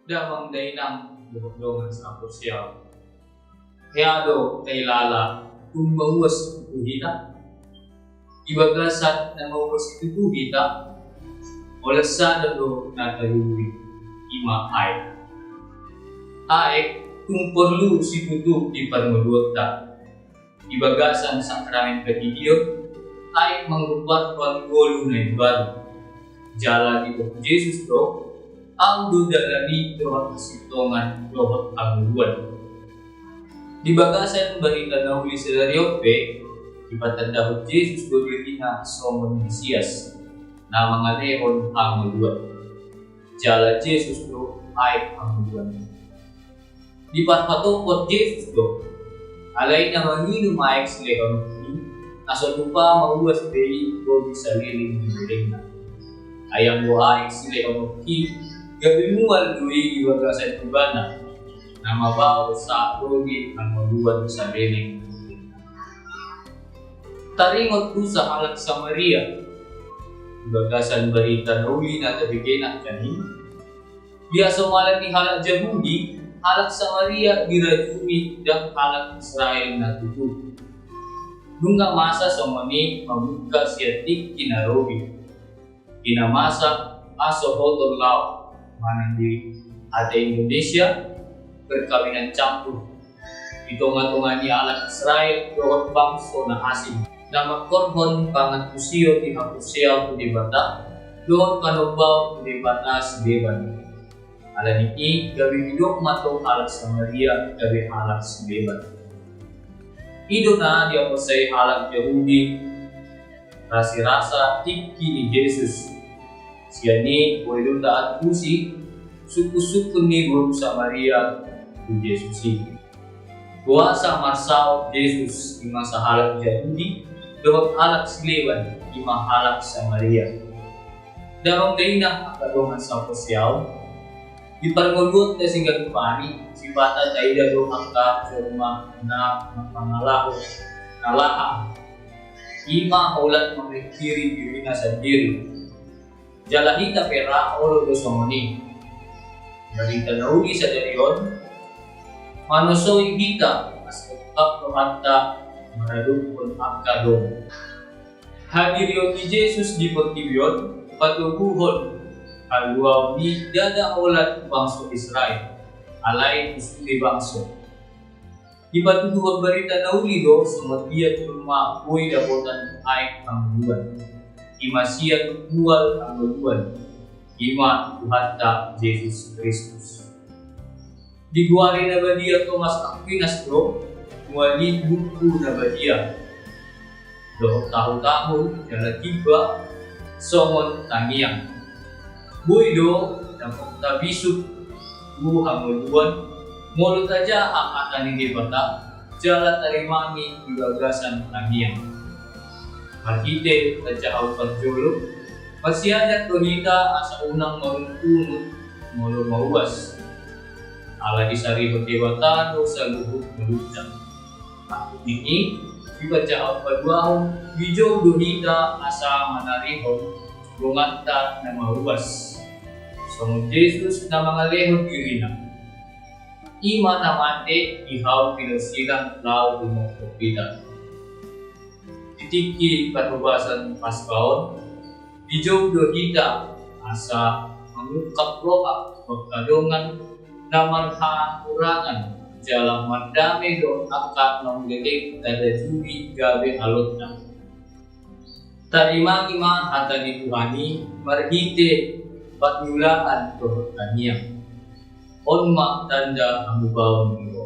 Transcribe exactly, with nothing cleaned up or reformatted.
Damang dainang dohot dongan saporseaon. Hea do tailala tung mauas situtu hita? Di bagasan na mauas situtu hita, holan sada do na talului, i ma aek. Aek tung porlu situtu di parngoluonta. Di bagasan sakramen pandidion, aek manggombarhon ngolu na imbaru. Jala didok Jesus do, Ahu do dalan i dohot hasintongan dohot hangoluan. Di bagasan barita na uli sadari on pe, dipatandahon Jesus do dirina songon Mesias na mangalehon hangoluan. Jala Jesus do aek hangoluan. Diparpatophon Jesus do, alai na manginum aek silehononki, na so tupa mauas be i boi saleleng ni lelengna. Ai anggo aek silehononki, gabe mual do i di bagasan ibana, na mambahen sahat ro di hangoluan saleleng ni lelengna. Taringot tu sahalak Samaria, di bagasan barita na uli na tabege nangkaning, di hasomala ni halak Jahudi, halak Samaria dirajumi ndang halak Israel na tutu. Nunga masa songon i mamungka sian tingki na robi. Di na masa aso hoton laho, manang di hata Indonesia, perkawinan campur. Di tonga-tonga ni halak Israel dohot bangso na asing, na mangkorhon pangantusion di haporseaon tu Debata, dohot panombaon tu debata sileban. Alani i gabe didok ma tong halak Samaria gabe halak sileban. I do na dihaporseai halak Jahudi rasirasa tingki ni Jesus. Sian i boi do taantusi sungkun-sungkun ni boru Samaria tu Jesus i. Boasa marsaor Jesus i ma sahalak Jahudi dohot halak sileban i ma halak Samaria. Damang dainang angka dongan saporseaon, di parngoluonta siganup ari, sipata taida do angka jolma na mangalaho na lahang, i ma holan mamingkiri dirina sandiri. Jala hita pe ra olo do songon i. Barita na uli sadari on manosoi hita asa ungkap rohanta maradophon angka dongan. Hadirion ni Jesus di portibi on patoguhon haluaon i ndada holan tu bangso Israel, alai tu sude bangso. Dipatuduhon barita na uli do songon dia jolma boi dapotan aek hangoluan, i ma sian mual hangoluan, i ma Tuhanta Jesus Kristus. Digoari na badia Thomas Aquinas do mual i buku na badia. Dohot tahu-tahu jala timba songon tangiang. Boi do dapot tabisuk tu hangoluan molo tajaha hata ni Debata jala tarimangi di bagasan tangiang. Marhite tajaha umpat jolo, marsiajar do hita asa unang marungutungut molo mauas. Ala disarihon Debata do saluhut ngolunta. Angkup ni i, dipajaha paduahon, dijou do hita asa manarihon donganta na mauas. Songon Jesus na mangalehon dirina. I ma na mate di hau pinarsilang laho tumongkop hita. Di tingki parhobasan Paska on, dijou do hita asa mangungkap roha tu angka dongan na marhahurangan jala mandame dohot angka na umleleng tarajumi gabe alonta. Tarimangi ma hata ni Tuhan i marhite paniulaan dohot tangiang. On ma tanda hamubaon ni roha.